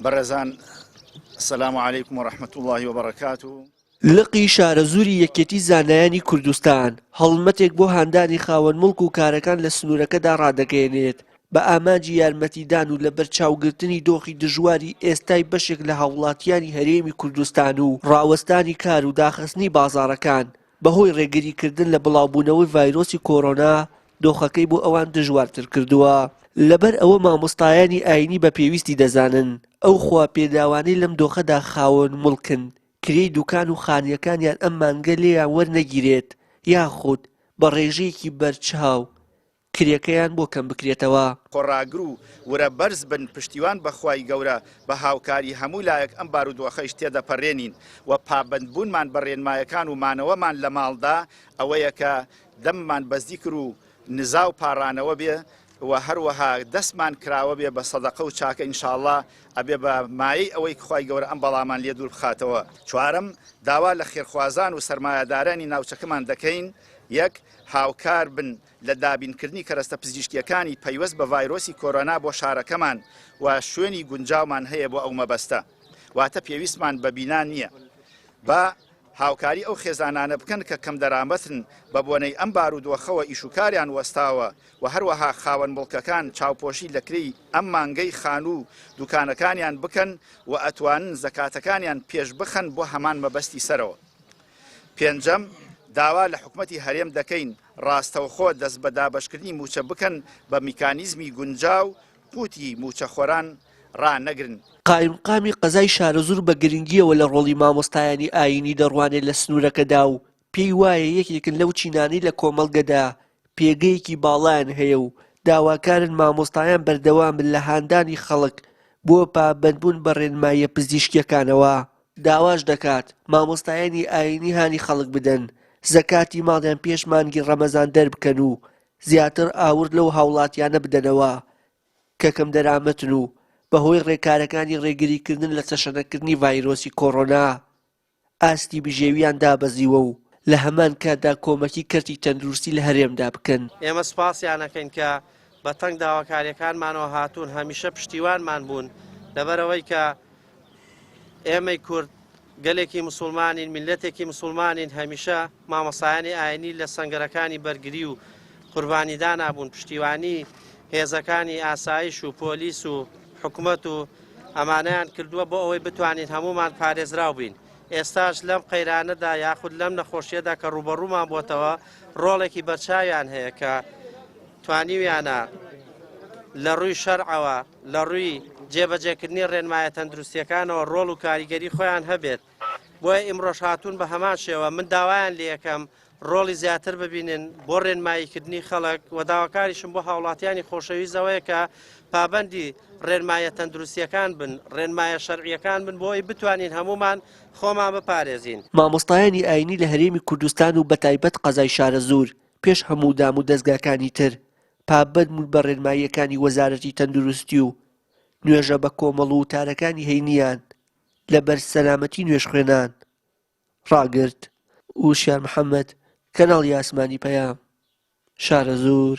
بەڕێزان السلام علیکم و رحمة اللە و بەرەکاته. لقی شارەزووری یەکێتی زانایانی کوردستان، هەڵمەتێک بۆ هاندانی خاوەن موڵک و کارەکان لە سنوورەکەدا ڕادەگەیەنێت، بە ئامانجی یارمەتیدان و لەبەرچاوگرتنی دۆخی دژواری ئێستای بەشێک لە هاوڵاتیانی هەرێمی کوردستان و ڕاوەستانی کار و داخستنی بازاڕەکان بەهۆی ڕێگریکردن لە بڵاوبوونەوەی ڤایرۆسی کۆرۆنا دۆخەکەی بۆ ئەوان دژوارتر کردووە. لەبەر ئەوە مامۆستایانی ئایینی بە پێویستی دەزانن ئەو خواپێداوانەی لەم دۆخەدا خاوەن موڵکن کرێی دوکان و خانییەکانیان ئەم مانگە لێیان وەرنەگیرێت یاخود بە ڕێژەیەکی بەرچاو کرێکەیان بۆ کەم بکرێتەوە. خۆڕاگر و ورە بەرز بن پشتیوان بە خوای گەورە بە هاوکاری هەموو لایەک ئەم بارودۆخەیش تێدەپەرێنین و پابەندبوونمان بە رێنمایەکان و مانەوەمان لە ماڵدا ئەوەیە کە دەممان بە زیکر و نزا و پاڕانەوە بێ و هەروەها دەستمان کراوە بێ بە سەدەقە و چاکە ان شاء اللە ئەبێ بە مایەی ئەوەی خوای گەورە ئەم بەڵامان لێ دوور بخاتەوە. چوارەم، داوا لە خێرخوازان و سەرمایەدارانی ناوچەکەمان دەکەین، یەک، هاوکار بن لە دابینکردنی کەرەستە پزیشکییەکانی پەیوەست بە ڤایرۆسی کۆرۆنا بۆ شارەکەمان و شوێنی گونجاومان هەیە بۆ ئەو مەبەستە واتە پێویستمان بە بینا نییە با هاوکاری ئەو خێزانانە بکەن کە کەمدەرامەتن بە بۆنەی ئەم بارودۆخەوە ئیشوکاریان وەستاوە و هەروەها خاوەن موڵکەکان چاوپۆشی لە کرێی ئەم مانگەی خانوو و دوکانەکانیان بکەن و ئەتوانن زەکاتەکانیان پێش بخەن بۆ هەمان مەبەستی سەرەوە. پێنجەم، داوا لە حکومەتی هەرێم دەکەین ڕاستەوخۆ دەست بە دابەشکردنی مووچە بکەن بە میکانیزمی گونجاو قوتی مووچەخۆران ڕانەگرن. قایمقامی قەزای شارەزوور بە گرنگییەوە لە ڕۆڵی مامۆستایانی ئایینی دەڕوانێت لە سنوورەکەدا و پێی وایە یەکێکن لەو چینانەی لە کۆمەڵگەدا پێگەیەکی باڵایان هەیە و داواکارن مامۆستایان بەردەوام بن لە هاندانی خەڵک بۆ پابەندبوون بە ڕێنماییە پزیشکییەکانەوە. داواش دەکات مامۆستایانی ئایینی هانی خەڵک بدەن زەکاتی ماڵیان پێش مانگی ڕەمەزان دەربکەن و زیاتر ئاوڕ لەو هاوڵاتیانە بدەنەوە کە کەمدەرامەتن و بەهۆی ڕێکارەکانی ڕێگریکردن لە تەشەنەکردنی ڤایرۆسی کۆرۆنا ئاستی بژێویان دابەزیوە و لە هەمان کاتدا کۆمەکی کەرتی تەندروستی لە هەرێمدا بکەن. ئێمە سوپاسیان ئەکەین کە بە تەنگ داواکاریەکانمانەوە هاتوون، هەمیشە پشتیوانمان بوون، لەبەرئەوەی کە ئێمەی کورد گەلێکی مسوڵمانین، میللەتێکی مسوڵمانین، هەمیشە مامۆستایانی ئاینی لە سەنگەرەکانی بەرگری و قوربانیدانا بوون، پشتیوانی هێزەکانی ئاسایش و پۆلیس و حکومەت و ئەمانەیان کردووە بۆ ئەوەی بتوانین هەموومان پارێزراو بین. ئێستاش لەم قەیرانەدا یاخود لەم نەخۆشیەدا کە ڕووبەڕوومان بۆتەوە ڕۆڵێکی بەرچاویان هەیە کە توانیویانە لە ڕووی شەرعەوە لە ڕووی جێبەجێکردنی ڕێنمایە تەندروستیەکانەوە ڕۆڵ و کاریگەری خۆیان هەبێت بۆیە ئیمڕۆش هاتوون بە هەمان شێوە من داوایان لەکەم ڕۆڵی زیاتر ببینن بۆ ڕێنماییکردنی خەڵک و داواکاریشم بۆ هاوڵاتیانی خۆشەویست ئەوەیە کە پابەندی ڕێنمایە تەندروستیەکان بن ڕێنمایە شەرعیەکان بن بۆ ئەوەی بتوانین هەمومان خۆمان بپارێزین. مامۆستایانی ئاینی لە هەرێمی کوردستان و بەتایبەت قەزای شارەزوور پێش هەموو دام و دەزگاکانی تر پابەند بوون بە ڕێنماییەکانی وەزارەتی تەندروستی و نوێژە بە کۆمەڵ و وتارەکانی هەینیان لەبەر سەلامەتی نوێژخوێنان ڕاگرت. وشیار محەمەد، کەناڵی ئاسمانی پەیام، شارەزوور.